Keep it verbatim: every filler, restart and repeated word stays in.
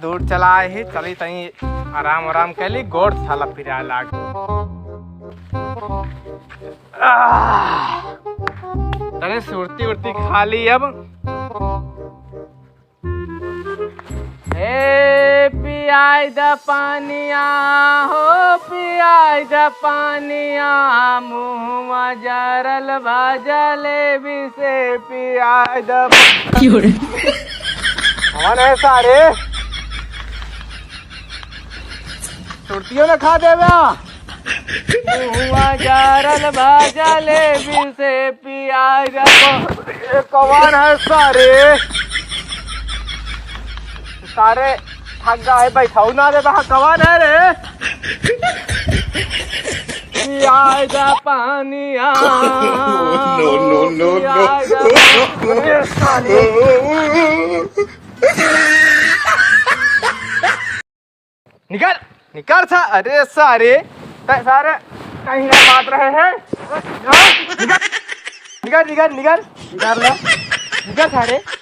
दूर चला आए ही, चली तनी आराम आराम कर ली, गोड़ साला पिराए लाग। आह! तनी सुरती उरती खा ली अब। ए पियाई द पानिया हो, पियाई द पानिया, मुँहवा जरल बा जलेबी से, पियाई द। कौन है सारे? सुरतियों ने खा देवा। मुँहवा जरल बा जलेबी से, पियाई द। ये कौन है सारे? सारे थक गए, बैठाऊ ना देता है, कौन है रे? पियाई द पानिया। No, no, no, no। पियाई द पानिया। निकल, निकल सा-, अरे सारे, त-, सारे कहीं ना बात रहे हैं। निकल, निकल, निकल, निकल। निकल लो। निकल सारे।